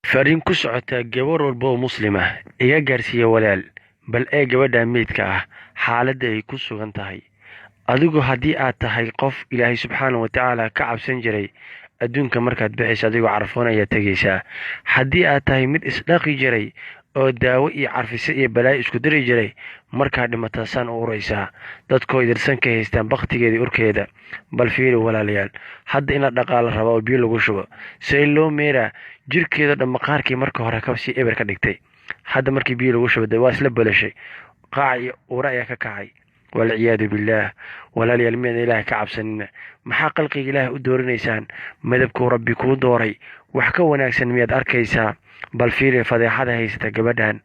Fariin ku socota gabar walba oo Muslim ah, iga gaarsiiya walaal. Bal ee gabadha meydka ah xaaladda ay ku sugan tahay. Adigu haddii aad tahay qof Ilaahay subxaana wa tacaala ka cabsan jiray, adduunka markaad bixaysa adigoo carfoon ayaa tegaysaa. Haddii aad tahay mid isdhaqi jiray oo daawo iyo carfise iyo balaayo isku diri jiray, markaad dhimataa saan u uraysaa. Dadkoo idirsan ka haystaan bakhtigeeda, urkeeda. Bal fiiri, walaalayaal, hadda in la dhaqaala rabaa oo biyo lagu shubo see loo meeraa. Jirkeeda dhan maqaarkii marka hore kabsii eber ka dhigtay. Hadda markii biyo lagu shubo, de waa isla belashay, qaac iyo uura ayaa ka kacay, walciyaadu billaah. Walaalayaal, miyaad Ilaahay ka cabsanina? Maxaa qalqiga Ilaahay u doorinaysaan? Madabkuu Rabbi kuu dooray wax ka wanaagsan miyaad arkaysaa? Bal fiiri fadeexada haysata gabadhan.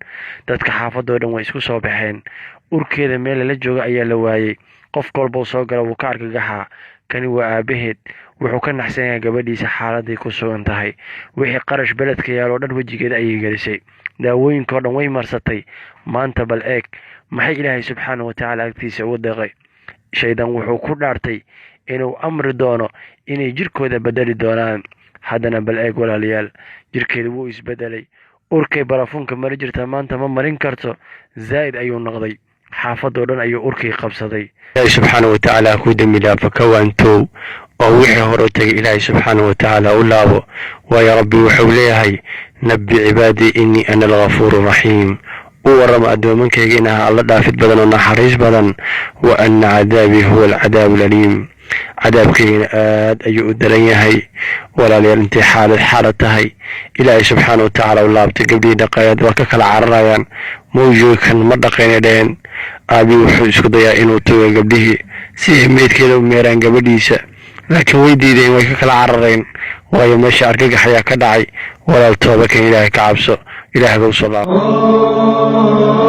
Dadka xaafadoo dhan way isku soo baxeen. Urkeeda meel lala jooga ayaa la waayey. Qof walbau soo gala wuu ka argagaxaa. Kani waa aabaheed. Wuxuu ka naxsan yahay gabadhiisa xaaladay ku sugan tahay. Wixii qarash beledka yaaloo dhan wejigeeda ayay gelisay, daawooyinkao dhan way marsatay. Maanta bal eeg maxay Ilaahay subxaana wa tacaala agtiisa ugu deeqay. Shaydaan wuxuu ku dhaartay inuu amri doono inay jirkooda bedeli doonaan. Haddana bal eeg, walaalayaal, jirkeeda wuu isbedelay. Urkay barafuunka mari jirta maanta ma marin karto. Zaa'id ayuu noqday. Xaafadoo dhan ayuu urkii qabsaday. Ilaahay subxaana wa tacaala ku dembi dhaafo. Ka waantow oo wixii hore tegay Ilaahay subxaana wa tacaala u laabo, waayo Rabbi wuxuu leeyahay: "Nabbi cibaadii innii ana alghafuuru raxiim." U warrama addoomankayga in aha Alla dhaafid badan oo naxariis badan. Wa anna cadaabii huwa alcadaabu alaliim. Cadaabkaygana aad ayuu u daran yahay. Walaalayaal, intay xaalad xaalad tahay, Ilaahay subxaana wa tacaala u laabtay. Gabdhihii dhaqayaad waa ka kala cararayaan. Mawjoogan ma dhaqaynay dheheen. Aabii wuxuu isku dayaa inuu tago gabdhihii si ay meydkeeda u meeraan gabadhiisa, laakiin way diideen, way ka kala carareen, waayo meesha argagax ayaa ka dhacay. Walaal, tooba kan, Ilaahay ka cabso, Ilaah ba usoo laabo.